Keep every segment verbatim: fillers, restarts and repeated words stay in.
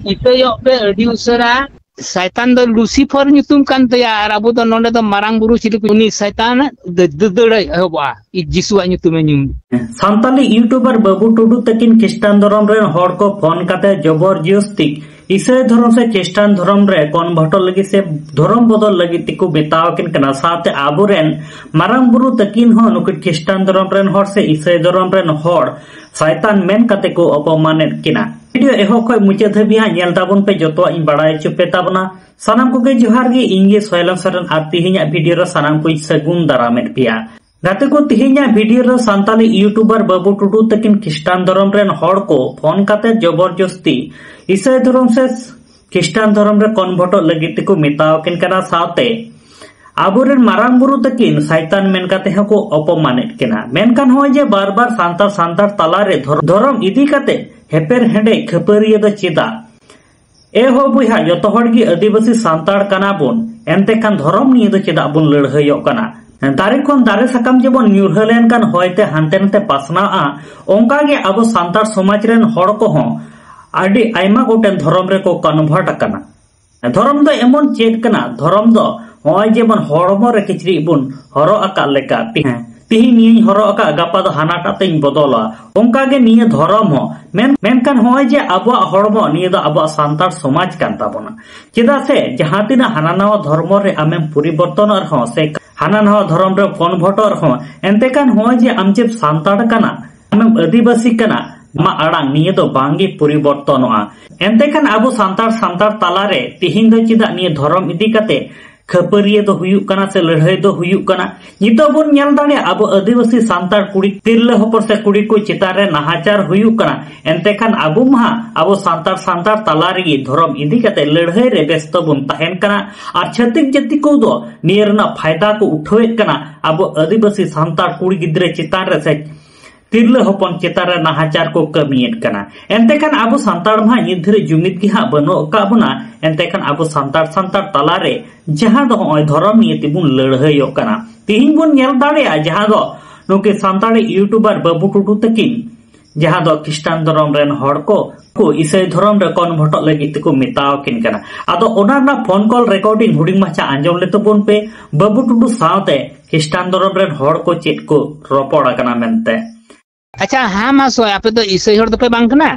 ᱤᱛᱟᱹᱭᱚᱜ ᱯᱮ ᱟᱹᱰᱤ ᱩᱥᱟᱹᱨᱟ᱾ ᱥᱟᱭᱛᱟᱱ ᱫᱚ ᱞᱩᱥᱤᱯᱷᱚᱨ ᱧᱩᱛᱩᱢ ᱠᱟᱱ ᱛᱟᱭᱟ, ᱟᱨ ᱟᱵᱚ ᱫᱚ ᱱᱚᱰᱮ ᱫᱚ ᱢᱟᱨᱟᱝ ᱵᱩᱨᱩ ᱪᱤᱞᱤ ᱠᱚ, ᱩᱱᱤ ᱥᱟᱭᱛᱟᱱ ᱫᱟᱹ-, ᱫᱟᱹᱫᱟᱹᱲᱮ ᱮᱦᱚᱵᱚᱜᱼᱟ ᱡᱤᱥᱩᱣᱟᱜ ᱧᱩᱛᱩᱢᱮ ᱧᱩᱢ᱾ ᱥᱟᱱᱛᱟᱞᱤ YouTuber ᱵᱟᱹᱵᱩ ᱴᱩᱰᱩ ᱛᱟᱹᱠᱤᱱ ᱠᱷᱨᱤᱥᱴᱟᱱ ᱫᱷᱚᱨᱚᱢ ᱨᱮᱱ ᱦᱚᱲ ᱠᱚ ᱯᱷᱳᱱ ᱠᱟᱛᱮ ᱡᱚᱵᱚᱨ ᱡᱚᱥᱛᱤ ᱤᱥᱟᱹᱭ ᱫᱷᱚᱨᱚᱢ ᱥᱮ ᱠᱷᱨᱤᱥᱴᱟᱱ ᱫᱷᱚᱨᱚᱢ ᱨᱮ ᱠᱚᱱᱵᱷᱟᱨᱴᱚᱜ ᱞᱟᱹᱜᱤᱫ ᱥᱮ ᱫᱷᱚᱨᱚᱢ ᱵᱚᱫᱚᱞ ᱞᱟᱹᱜᱤᱫ ᱛᱮᱠᱚ ᱢᱮᱛᱟᱣ ᱟᱹᱠᱤᱱ ᱠᱟᱱᱟ᱾ ᱥᱟᱶᱛᱮ ᱟᱵᱚᱨᱮᱱ ᱢᱟᱨᱟᱝ ᱵᱩᱨᱩ ᱛᱟᱹᱠᱤᱱ ᱦᱚᱸ ᱱᱩᱠᱤᱱ ᱠᱷᱨᱤᱥᱴᱟᱱ ᱫᱷᱚᱨᱚᱢ ᱨᱮᱱ ᱦᱚᱲ ᱥᱮ ᱤᱥᱟᱹᱭ ᱫᱷᱚᱨᱚᱢ ᱨᱮᱱ ᱦᱚᱲ ᱥᱟᱭᱛᱟᱱ ᱢᱮᱱ ᱠᱟᱛᱮ ᱠᱚ ᱚᱯᱚᱢᱟᱱᱮᱫ ᱠᱤᱱᱟ᱾ ᱵᱷᱤᱰᱤᱭᱳ ᱮᱦᱚᱵ ᱠᱷᱚᱱ ᱢᱩᱪᱟᱹᱫ ᱫᱷᱟᱹᱵᱤᱡ ᱦᱟᱸᱜ ᱧᱮᱞ ᱛᱟᱵᱚᱱ ᱯᱮ, ᱡᱚᱛᱚᱣᱟᱜ ᱤᱧ ᱵᱟᱲᱟᱭ ᱦᱚᱪᱚ ᱯᱮ ᱛᱟᱵᱚᱱᱟ᱾ ᱥᱟᱱᱟᱢ ᱠᱚᱜᱮ ᱡᱚᱦᱟᱨ ᱜᱮ, ᱤᱧ ᱜᱮ ᱥᱚᱭᱞᱚᱱ ᱥᱚᱨᱮᱱ, ᱟᱨ ᱛᱮᱦᱮᱧᱟᱜ ᱵᱷᱤᱰᱤᱭᱳ ᱨᱮ ᱥᱟᱱᱟᱢ ᱠᱚᱧ ᱥᱟᱹᱜᱩᱱ ᱫᱟᱨᱟᱢᱮᱫ ᱯᱮᱭᱟ᱾ ᱜᱟᱛᱮ ᱠᱚ, ᱛᱮᱦᱮᱧᱟᱜ ᱵᱷᱤᱰᱤᱭᱳ ᱨᱮ ᱥᱟᱱᱛᱟᱞᱤ YouTuber ᱵᱟᱹᱵᱩ ᱴᱩᱰᱩ ᱛᱟᱹᱠᱤᱱ ᱠᱷᱨᱤᱥᱴᱟᱱ ᱫᱷᱚᱨᱚᱢ ᱨᱮᱱ ᱦᱚᱲ ᱠᱚ ᱯᱷᱳᱱ ᱠᱟᱛᱮ ᱡᱚᱵᱚᱨ ᱡᱚᱥᱛᱤ ᱤᱥᱟᱹᱭ ᱫᱷᱚᱨᱚᱢ ᱥᱮ ᱠᱷᱨᱤᱥᱴᱟᱱ ᱫᱷᱚᱨᱚᱢ ᱨᱮ ᱠᱚᱱᱵᱷᱟᱨᱴᱚᱜ ᱞᱟᱹᱜᱤᱫ ᱛᱮᱠᱚ ᱢᱮᱛᱟᱣ ᱟᱹᱠᱤᱱ ᱠᱟᱱᱟ᱾ ᱥᱟᱶᱛᱮ ᱟᱵᱚᱨᱮᱱ ᱢᱟᱨᱟᱝ ᱵᱩᱨᱩ ᱛᱟᱹᱠᱤᱱ ᱥᱟᱭᱛᱟᱱ ᱢᱮᱱ ᱠᱟᱛᱮ ᱦᱚᱸᱠᱚ ᱚᱯᱚᱢᱟᱱᱮᱫ ᱠᱤᱱᱟ᱾ ᱢᱮᱱᱠᱷᱟᱱ ᱱᱚᱜᱼᱚᱭ ᱡᱮ ᱵᱟᱨ ᱵᱟᱨ ᱥᱟᱱᱛᱟᱲ ᱥᱟᱱᱛᱟᱲ ᱛᱟᱞᱟᱨᱮ ᱫᱷᱚᱨ-, ᱫᱷᱚᱨᱚᱢ ᱤᱫᱤ ᱠᱟᱛᱮ ᱦᱮᱯᱮᱨ ᱦᱮᱸᱰᱮᱡ ᱠᱷᱟᱹᱯᱟᱹᱨᱤᱭᱟᱹ ᱫᱚ ᱪᱮᱫᱟᱜ? ᱮ ᱦᱳ ᱵᱚᱭᱦᱟ, ᱡᱚᱛᱚ ᱦᱚᱲ ᱜᱮ ᱟᱹᱫᱤᱵᱟᱹᱥᱤ ᱥᱟᱱᱛᱟᱲ ᱠᱟᱱᱟ ᱵᱚᱱ, ᱮᱱᱛᱮ ᱠᱷᱟᱱ ᱫᱷᱚᱨᱚᱢ ᱱᱤᱭᱮ ᱫᱚ ᱪᱮᱫᱟᱜ ᱵᱚᱱ ᱞᱟᱹᱲᱦᱟᱹᱭᱚᱜ ᱠᱟᱱᱟ? ᱫᱟᱨᱮ ᱠᱷᱚᱱ ᱫᱟᱨᱮ ᱥᱟᱠᱟᱢ ᱡᱮᱢᱚᱱ ᱧᱩᱨᱦᱟᱹ ᱞᱮᱱᱠᱷᱟᱱ ᱦᱚᱭᱛᱮ ᱦᱟᱱᱛᱮ ᱱᱟᱛᱮ ᱯᱟᱥᱱᱟᱣᱼᱟ, ᱚᱱᱠᱟ ᱜᱮ ᱟᱵᱚ ᱥᱟᱱᱛᱟᱲ ᱥᱚᱢᱟᱡᱽ ᱨᱮᱱ ᱦᱚᱲ ᱠᱚᱦᱚᱸ ᱟᱹᱰᱤ ᱟᱭᱢᱟ ᱜᱚᱴᱮᱱ ᱫᱷᱚᱨᱚᱢ ᱨᱮᱠᱚ ᱠᱚᱱᱵᱷᱟᱨᱴ ᱟᱠᱟᱱᱟ᱾ ᱫᱷᱚᱨᱚᱢ ᱫᱚ ᱮᱢᱚᱱ ᱪᱮᱫ ᱠᱟᱱᱟ? ᱫᱷᱚᱨᱚᱢ ᱫᱚ ᱱᱚᱜᱼᱚᱭ ᱡᱮᱢᱚᱱ ᱦᱚᱲᱢᱚ ᱨᱮ ᱠᱤᱪᱨᱤᱡ ᱵᱚᱱ ᱦᱚᱨᱚᱜ ᱟᱠᱟᱫ ᱞᱮᱠᱟ, ᱛᱮᱦᱮᱧ, ᱛᱮᱦᱮᱧ ᱱᱤᱭᱟᱹᱧ ᱦᱚᱨᱚᱜ ᱟᱠᱟᱫ, ᱜᱟᱯᱟ ᱫᱚ ᱦᱟᱱᱟᱴᱟᱜ ᱛᱮᱧ ᱵᱚᱫᱚᱞᱟ, ᱚᱱᱠᱟ ᱜᱮ ᱱᱤᱭᱟᱹ ᱫᱷᱚᱨᱚᱢ ᱦᱚᱸ᱾ ᱢᱮᱱ-, ᱢᱮᱱᱠᱷᱟᱱ ᱱᱚᱜᱼᱚᱭ ᱡᱮ ᱟᱵᱚᱣᱟᱜ ᱦᱚᱲᱢᱚ, ᱱᱤᱭᱟᱹ ᱫᱚ ᱟᱵᱚᱣᱟᱜ ᱥᱟᱱᱛᱟᱲ ᱥᱚᱢᱟᱡᱽ ᱠᱟᱱ ᱛᱟᱵᱚᱱᱟ᱾ ᱪᱮᱫᱟᱜ ᱥᱮ ᱡᱟᱦᱟᱸ ᱛᱤᱱᱟᱹᱜ ᱦᱟᱱᱟ ᱱᱟᱣᱟ ᱫᱷᱚᱨᱢᱚ ᱨᱮ ᱟᱢᱮᱢ ᱯᱚᱨᱤᱵᱚᱨᱛᱚᱱᱚᱜ ᱨᱮᱦᱚᱸ ᱥᱮ ᱦᱟᱱᱟ ᱱᱟᱣᱟ ᱫᱷᱚᱨᱚᱢ ᱨᱮᱢ ᱠᱚᱱᱵᱷᱟᱨᱴᱚᱜ ᱨᱮᱦᱚᱸ, ᱮᱱᱛᱮ ᱠᱷᱟᱱ ᱱᱚᱜᱼᱚᱭ ᱡᱮ ᱟᱢ ᱡᱮᱢ ᱥᱟᱱᱛᱟᱲ ᱠᱟᱱᱟ, ᱟᱢᱮᱢ ᱟᱹᱫᱤᱵᱟᱹᱥᱤ ᱠᱟᱱᱟ, ᱟᱢᱟᱜ ᱟᱲᱟᱝ ᱱᱤᱭᱟᱹ ᱫᱚ ᱵᱟᱝ ᱜᱮ ᱯᱚᱨᱤᱵᱚᱨᱛᱚᱱᱚᱜᱼᱟ᱾ ᱮᱱᱛᱮ ᱠᱷᱟᱱ ᱟᱵᱚ ᱥᱟᱱᱛᱟᱲ, ᱥᱟᱱᱛᱟᱲ ᱛᱟᱞᱟᱨᱮ ᱛᱤᱦᱤᱧ ᱫᱚ ᱪᱮᱫᱟᱜ ᱱᱤᱭᱟᱹ ᱫᱷᱚᱨᱚᱢ ᱤᱫᱤ ᱠᱟᱛᱮ ᱠᱷᱟᱹᱯᱟᱹᱨᱤᱭᱟᱹ ᱫᱚ ᱦᱩᱭᱩᱜ ᱠᱟᱱᱟ ᱥᱮ ᱞᱟᱹᱲᱦᱟᱹᱭ ᱫᱚ ᱦᱩᱭᱩᱜ ᱠᱟᱱᱟ? ᱱᱤᱛᱚᱜ ᱵᱚᱱ ᱧᱮᱞ ᱫᱟᱲᱮᱭᱟᱜᱼᱟ, ᱟᱵᱚ ᱟᱹᱫᱤᱵᱟᱹᱥᱤ ᱥᱟᱱᱛᱟᱲ ᱠᱩᱲᱤ, ᱛᱤᱨᱞᱟᱹ ᱦᱚᱯᱚᱱ ᱥᱮ ᱠᱩᱲᱤ ᱠᱚ ᱪᱮᱛᱟᱱ ᱨᱮ ᱱᱟᱦᱟᱪᱟᱨ ᱦᱩᱭᱩᱜ ᱠᱟᱱᱟ᱾ ᱮᱱᱛᱮ ᱠᱷᱟᱱ ᱟᱵᱚ ᱢᱟ ᱟᱵᱚ ᱥᱟᱱᱛᱟᱲ, ᱥᱟᱱᱛᱟᱲ ᱛᱟᱞᱟ ᱨᱮᱜᱮ ᱫᱷᱚᱨᱚᱢ ᱤᱫᱤ ᱠᱟᱛᱮ ᱞᱟᱹᱲᱦᱟᱹᱭ ᱨᱮ ᱵᱮᱥᱛᱚ ᱵᱚᱱ ᱛᱟᱦᱮᱱ ᱠᱟᱱᱟ᱾ ᱟᱨ ᱪᱷᱟᱹᱛᱤᱠ ᱡᱟᱹᱛᱤ ᱠᱚᱫᱚ ᱱᱤᱭᱟᱹ ᱨᱮᱱᱟᱜ ᱯᱷᱟᱭᱫᱟ ᱠᱚ ᱩᱴᱷᱟᱹᱣᱮᱫ ᱠᱟᱱᱟ ᱟᱵᱚ ᱟᱹᱫᱤᱵᱟᱹᱥᱤ ᱥᱟᱱᱛᱟᱲ ᱠᱩᱲᱤ ᱜᱤᱫᱽᱨᱟᱹ ᱪᱮᱛᱟᱱ ᱨᱮ ᱥᱮ ᱛᱤᱨᱞᱟᱹ ᱦᱚᱯᱚᱱ ᱪᱮᱛᱟᱱ ᱨᱮ ᱱᱟᱦᱟᱪᱟᱨ ᱠᱚ ᱠᱟᱹᱢᱤᱭᱮᱫ ᱠᱟᱱᱟ᱾ ᱮᱱᱛᱮ ᱠᱷᱟᱱ ᱟᱵᱚ ᱥᱟᱱᱛᱟᱲ ᱢᱟ ᱱᱤᱛ ᱫᱷᱟᱹᱨᱤᱡ ᱡᱩᱢᱤᱫ ᱜᱮ ᱦᱟᱸᱜ ᱵᱟᱹᱱᱩᱜ ᱟᱠᱟᱫ ᱵᱚᱱᱟ᱾ ᱮᱱᱛᱮ ᱠᱷᱟᱱ ᱟᱵᱚ ᱥᱟᱱᱛᱟᱲ, ᱥᱟᱱᱛᱟᱲ ᱛᱟᱞᱟᱨᱮ ᱡᱟᱦᱟᱸ ᱫᱚ ᱱᱚᱜᱼᱚᱭ ᱫᱷᱚᱨᱚᱢ ᱱᱤᱭᱮ ᱛᱮᱵᱚᱱ ᱞᱟᱹᱲᱦᱟᱹᱭᱚᱜ ᱠᱟᱱᱟ᱾ ᱛᱤᱦᱤᱧ ᱵᱚᱱ ᱧᱮᱞ ᱫᱟᱲᱮᱭᱟᱜᱼᱟ, ᱡᱟᱦᱟᱸ ᱫᱚ ᱱᱩᱠᱤᱱ ᱥᱟᱱᱛᱟᱲᱤ YouTuber ᱵᱟᱹᱵᱩ ᱴᱩᱰᱩ ᱛᱟᱹᱠᱤᱱ, ᱡᱟᱦᱟᱸ ᱫᱚ ᱠᱷᱨᱤᱥᱴᱟᱱ ᱫᱷᱚᱨᱚᱢ ᱨᱮᱱ ᱦᱚᱲ ᱠᱚ ᱠᱚ ᱤᱥᱟᱹᱭ ᱫᱷᱚᱨᱚᱢ ᱨᱮ ᱠᱚᱱᱵᱷᱚᱴᱚᱜ ᱞᱟᱹᱜᱤᱫ ᱛᱮᱠᱚ ᱢᱮᱛᱟᱣ ᱠᱤᱱ ᱠᱟᱱᱟ᱾ ᱟᱫᱚ ᱚᱱᱟ ᱨᱮᱱᱟᱜ ᱯᱷᱳᱱ ᱠᱚᱞ ᱨᱮᱠᱚᱨᱰᱤᱝ ᱦᱩᱰᱤᱧ ᱢᱟᱪᱷᱟ ᱟᱸᱡᱚᱢ ᱞᱮ ᱛᱟᱵᱚᱱ ᱯᱮ᱾ ᱵᱟᱹᱵᱩ ᱴᱩᱰᱩ ᱥᱟᱶᱛᱮ ᱠᱷᱨᱤᱥᱴᱟᱱ ᱫᱷᱚᱨᱚᱢ ᱨᱮᱱ ᱦᱚᱲ ᱠᱚ ᱪᱮᱫ ᱠᱚ ᱨᱚᱯᱚᱲ ᱟᱠᱟᱱᱟ ᱢᱮᱱᱛᱮ᱾ ᱟᱪᱪᱷᱟ, ᱦᱮᱸ ᱢᱟ ᱥᱚᱭ, ᱟᱯᱮ ᱫᱚ ᱤᱥᱟᱹᱭ ᱦᱚᱲ ᱫᱚᱯᱮ ᱵᱟᱝ ᱠᱟᱱᱟ?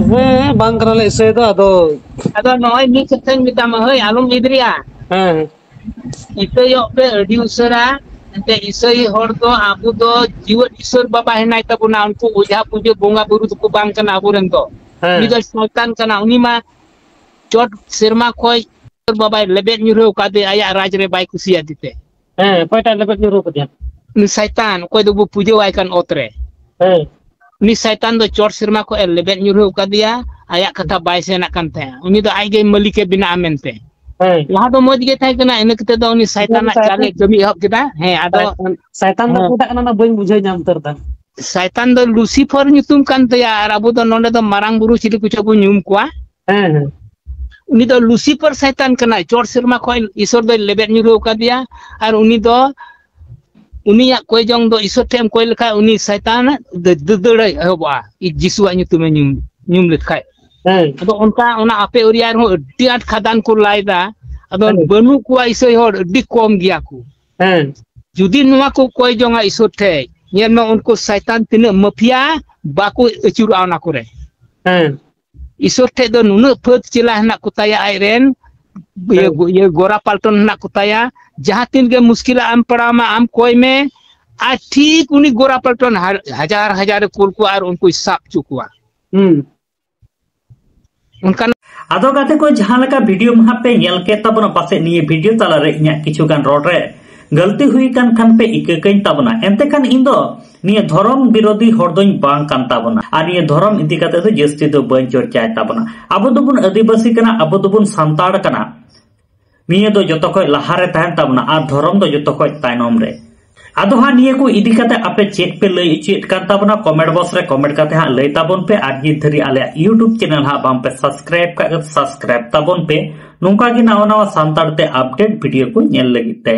ᱦᱮᱸ, ᱵᱟᱝ ᱠᱟᱱᱟᱞᱮ ᱤᱥᱟᱹᱭ ᱫᱚ, ᱟᱫᱚ ᱟᱫᱚ ᱱᱚᱜᱼᱚᱭ ᱢᱤᱫ ᱠᱟᱛᱷᱟᱧ ᱢᱮᱛᱟᱢᱟ, ᱦᱳᱭ, ᱟᱞᱚᱢ ᱤᱫᱨᱤᱜᱼᱟ᱾ ᱦᱮᱸ᱾ ᱤᱥᱟᱹᱭᱚᱜ ᱯᱮ ᱟᱹᱰᱤ ᱩᱥᱟᱹᱨᱟ᱾ ᱮᱱᱛᱮ ᱤᱥᱟᱹᱭ ᱦᱚᱲ ᱫᱚ ᱟᱵᱚ ᱫᱚ ᱡᱤᱣᱮᱫ ᱤᱥᱚᱨ ᱵᱟᱵᱟ ᱦᱮᱱᱟᱭ ᱛᱟᱵᱚᱱᱟ, ᱩᱱᱠᱩ ᱚᱡᱷᱟ ᱯᱩᱡᱟᱹ ᱵᱚᱸᱜᱟ ᱵᱩᱨᱩ ᱫᱚᱠᱚ ᱵᱟᱝ ᱠᱟᱱᱟ ᱟᱵᱚᱨᱮᱱ ᱫᱚ᱾ ᱦᱮᱸ᱾ ᱩᱱᱤ ᱫᱚ ᱥᱚᱭᱛᱟᱱ ᱠᱟᱱᱟ, ᱩᱱᱤ ᱢᱟ ᱪᱚᱴ ᱥᱮᱨᱢᱟ ᱠᱷᱚᱡ ᱤᱥᱚᱨ ᱵᱟᱵᱟᱭ ᱞᱮᱵᱮᱫ ᱧᱩᱨᱦᱟᱹᱣ ᱠᱟᱫᱮ ᱟᱭᱟᱜ ᱨᱟᱡᱽ ᱨᱮ ᱵᱟᱭ ᱠᱩᱥᱤᱭᱟᱫᱮ ᱛᱮ᱾ ᱦᱮᱸ, ᱚᱠᱚᱭᱴᱟᱜ ᱞᱮᱵᱮᱫ ᱧᱩᱨᱦᱟᱹᱣ ᱠᱟᱫᱮᱭᱟ? ᱩᱱᱤ ᱥᱟᱭᱛᱟᱱ, ᱚᱠᱚᱭ ᱫᱚᱵᱚ ᱯᱩᱡᱟᱹᱣᱟᱭ ᱠᱟᱱ ᱚᱛ ᱨᱮ᱾ ᱦᱮᱸ᱾ ᱩᱱᱤ ᱥᱟᱭᱛᱟᱱ ᱫᱚ ᱪᱚᱴ ᱥᱮᱨᱢᱟ ᱠᱷᱚᱡ ᱮ ᱞᱮᱵᱮᱫ ᱧᱩᱨᱦᱟᱹᱣ ᱠᱟᱫᱮᱭᱟ, ᱟᱭᱟᱜ ᱠᱟᱛᱷᱟ ᱵᱟᱭ ᱥᱮᱱᱟᱜ ᱠᱟᱱ ᱛᱟᱭᱟ᱾ ᱩᱱᱤ ᱫᱚ ᱟᱡ ᱜᱮ ᱢᱟᱹᱞᱤᱠ ᱮ ᱵᱮᱱᱟᱜᱼᱟ ᱢᱮᱱᱛᱮ᱾ ᱦᱮᱸ᱾ ᱞᱟᱦᱟ ᱫᱚ ᱢᱚᱡᱽ ᱜᱮ ᱛᱟᱦᱮᱸ ᱠᱟᱱᱟ, ᱤᱱᱟᱹ ᱠᱟᱛᱮ ᱫᱚ ᱩᱱᱤ ᱥᱟᱭᱛᱟᱱᱟᱜ ᱥᱟᱭᱛᱟᱱ, ᱪᱟᱞᱮ ᱠᱟᱹᱢᱤ ᱮᱦᱚᱵ ᱠᱮᱫᱟ᱾ ᱦᱮᱸ, ᱟᱫᱚ ᱥᱟᱭᱛᱟᱱ, ᱥᱟᱭᱛᱟᱱ ᱫᱚ ᱦᱮᱸ᱾ ᱚᱠᱚᱭᱴᱟᱜ ᱠᱟᱱᱟ ᱚᱱᱟ ᱵᱟᱹᱧ ᱵᱩᱡᱷᱟᱹᱣ ᱧᱟᱢ ᱩᱛᱟᱹᱨ ᱫᱟ᱾ ᱥᱟᱭᱛᱟᱱ ᱫᱚ ᱞᱩᱥᱤᱯᱷᱚᱨ ᱧᱩᱛᱩᱢ ᱠᱟᱱ ᱛᱟᱭᱟ, ᱟᱨ ᱟᱵᱚ ᱫᱚ ᱱᱚᱰᱮ ᱫᱚ ᱢᱟᱨᱟᱝ ᱵᱩᱨᱩ ᱪᱤᱞᱤ ᱠᱚᱪᱚ ᱵᱚ ᱧᱩᱢ ᱠᱚᱣᱟ᱾ ᱦᱮᱸ, ᱦᱮᱸ᱾ ᱩᱱᱤ ᱫᱚ ᱞᱩᱥᱤᱯᱷᱚᱨ ᱥᱟᱭᱛᱟᱱ ᱠᱟᱱᱟᱭ, ᱪᱚᱴ ᱥᱮᱨᱢᱟ ᱠᱷᱚᱱ ᱤᱥᱚᱨ ᱫᱚᱭ ᱞᱮᱵᱮᱫ ᱧᱩᱨᱦᱟᱹᱣ ᱠᱟᱫᱮᱭᱟ, ᱟᱨ ᱩᱱᱤ ᱫᱚ, ᱩᱱᱤᱭᱟᱜ ᱠᱚᱭ ᱡᱚᱝ ᱫᱚ ᱤᱥᱚᱨ ᱴᱷᱮᱱ ᱮᱢ ᱠᱚᱭ ᱞᱮᱠᱷᱟᱡ ᱩᱱᱤ ᱥᱟᱭᱛᱟᱱ ᱫᱟᱹ-, ᱫᱟᱹᱫᱟᱹᱲᱮ ᱮᱦᱚᱵᱚᱜᱼᱟ, ᱡᱤᱥᱩᱣᱟᱜ ᱧᱩᱛᱩᱢᱮ ᱧᱩᱢ, ᱧᱩᱢ ᱞᱮᱠᱷᱟᱡ᱾ ᱦᱮᱸ᱾ ᱟᱫᱚ ᱚᱱᱠᱟ ᱚᱱᱟ ᱟᱯᱮ area ᱨᱮᱦᱚᱸ ᱟᱹᱰᱤ ᱟᱸᱴ ᱠᱷᱟᱫᱟᱱ ᱠᱚ ᱞᱟᱭ ᱫᱟ, ᱟᱫᱚ ᱦᱮᱸ᱾ ᱵᱟᱹᱱᱩᱜ ᱠᱚᱣᱟ ᱤᱥᱟᱹᱭ ᱦᱚᱲ, ᱟᱹᱰᱤ ᱠᱚᱢ ᱜᱮᱭᱟ ᱠᱚ᱾ ᱦᱮᱸ᱾ ᱡᱩᱫᱤ ᱱᱚᱣᱟ ᱠᱚ ᱠᱚᱭ ᱡᱚᱝᱟ ᱤᱥᱚᱨ ᱴᱷᱮᱡ, ᱧᱮᱞ ᱢᱮ ᱩᱱᱠᱩ ᱥᱟᱭᱛᱟᱱ ᱛᱤᱱᱟᱹᱜ ᱢᱟᱯᱷᱤᱭᱟ ᱵᱟᱠᱚ ᱟᱹᱪᱩᱨᱚᱜᱼᱟ ᱚᱱᱟ ᱠᱚᱨᱮ᱾ ᱦᱮᱸ᱾ ᱤᱥᱚᱨ ᱴᱷᱮᱡ ᱫᱚ ᱱᱩᱱᱟᱹᱜ ᱯᱷᱟᱹᱫ ᱪᱮᱞᱟ ᱦᱮᱱᱟᱜ ᱠᱚ ᱛᱟᱭᱟ ᱟᱡ ᱨᱮᱱ, ᱤᱭᱟᱹ, ᱦᱮᱸ᱾ ᱤᱭᱟᱹ ᱜᱚᱨᱟ ᱯᱟᱞᱴᱚᱱ ᱦᱮᱱᱟᱜ ᱠᱚ ᱛᱟᱭᱟ᱾ ᱡᱟᱦᱟᱸ ᱛᱤᱱ ᱜᱮ ᱢᱩᱥᱠᱤᱞᱟᱜ ᱮᱢ ᱯᱟᱲᱟᱣ ᱢᱟ, ᱟᱢ ᱠᱚᱭ ᱢᱮ, ᱟᱨ ᱴᱷᱤᱠ ᱩᱱᱤ ᱜᱚᱨᱟ ᱯᱟᱞᱴᱚᱱ ᱦᱟ-, ᱦᱟᱡᱟᱨ ᱦᱟᱡᱟᱨᱮ ᱠᱩᱞ ᱠᱚᱣᱟ ᱟᱨ ᱩᱱᱠᱩᱭ ᱥᱟᱵ ᱦᱚᱪᱚ ᱠᱚᱣᱟ᱾ ᱦᱩᱸ᱾ ᱚᱱᱠᱟᱱ ᱟᱫᱚ ᱜᱟᱛᱮ ᱠᱚ, ᱡᱟᱦᱟᱸ ᱞᱮᱠᱟ ᱵᱷᱤᱰᱤᱭᱳ ᱢᱟᱦᱟ ᱯᱮ ᱧᱮᱞ ᱠᱮᱫ ᱛᱟᱵᱚᱱᱟ, ᱯᱟᱥᱮᱡ ᱱᱤᱭᱟᱹ ᱵᱷᱤᱰᱤᱭᱳ ᱛᱟᱞᱟᱨᱮ ᱤᱧᱟᱹᱜ ᱠᱤᱪᱷᱩ ᱜᱟᱱ ᱨᱚᱲ ᱨᱮ ᱜᱟᱹᱞᱛᱤ ᱦᱩᱭ ᱟᱠᱟᱱ ᱠᱷᱟᱱ ᱯᱮ ᱤᱠᱟᱹ ᱠᱟᱹᱧ ᱛᱟᱵᱚᱱᱟ᱾ ᱮᱱᱛᱮ ᱠᱷᱟᱱ ᱤᱧ ᱫᱚ ᱱᱤᱭᱟᱹ ᱫᱷᱚᱨᱚᱢ ᱵᱤᱨᱳᱫᱷᱤ ᱦᱚᱲ ᱫᱚᱧ ᱵᱟᱝ ᱠᱟᱱ ᱛᱟᱵᱚᱱᱟ᱾ ᱟᱨ ᱱᱤᱭᱟᱹ ᱫᱷᱚᱨᱚᱢ ᱤᱫᱤ ᱠᱟᱛᱮ ᱫᱚ ᱡᱟᱹᱥᱛᱤ ᱫᱚ ᱵᱟᱹᱧ ᱪᱚᱨᱪᱟᱭ ᱛᱟᱵᱚᱱᱟ᱾ ᱟᱵᱚ ᱫᱚᱵᱚᱱ ᱟᱹᱫᱤᱵᱟᱹᱥᱤ ᱠᱟᱱᱟ, ᱟᱵᱚ ᱫᱚᱵᱚᱱ ᱥᱟᱱᱛᱟᱲ ᱠᱟᱱᱟ᱾ ᱱᱤᱭᱟᱹ ᱫᱚ ᱡᱚᱛᱚ ᱠᱷᱚᱡ ᱞᱟᱦᱟ ᱨᱮ ᱛᱟᱦᱮᱱ ᱛᱟᱵᱚᱱᱟ ᱟᱨ ᱫᱷᱚᱨᱚᱢ ᱫᱚ ᱡᱚᱛᱚ ᱠᱷᱚᱡ ᱛᱟᱭᱱᱚᱢ ᱨᱮ᱾ ᱟᱫᱚ ᱦᱟᱸᱜ ᱱᱤᱭᱟᱹ ᱠᱚ ᱤᱫᱤ ᱠᱟᱛᱮ ᱟᱯᱮ ᱪᱮᱫ ᱯᱮ ᱞᱟᱹᱭ ᱦᱚᱪᱚᱭᱮᱫ ᱠᱟᱱ ᱛᱟᱵᱚᱱᱟ, comment box ᱨᱮ comment ᱠᱟᱛᱮ ᱦᱟᱸᱜ ᱞᱟᱹᱭ ᱛᱟᱵᱚᱱ ᱯᱮ᱾ ᱟᱨ ᱱᱤᱛ ᱫᱷᱟᱹᱨᱤᱡ ᱟᱞᱮᱭᱟᱜ YouTube channel ᱦᱟᱸᱜ ᱵᱟᱝ ᱯᱮ subscribe ᱠᱟᱜ ᱠᱷᱟᱱ subscribe ᱛᱟᱵᱚᱱ ᱯᱮ᱾ ᱱᱚᱝᱠᱟ ᱜᱮ ᱱᱟᱣᱟ ᱱᱟᱣᱟ ᱥᱟᱱᱛᱟᱲ ᱛᱮ update ᱵᱷᱤᱰᱤᱭᱳ ᱠᱚ ᱧᱮᱞ ᱞᱟᱹᱜᱤᱫ ᱛᱮ᱾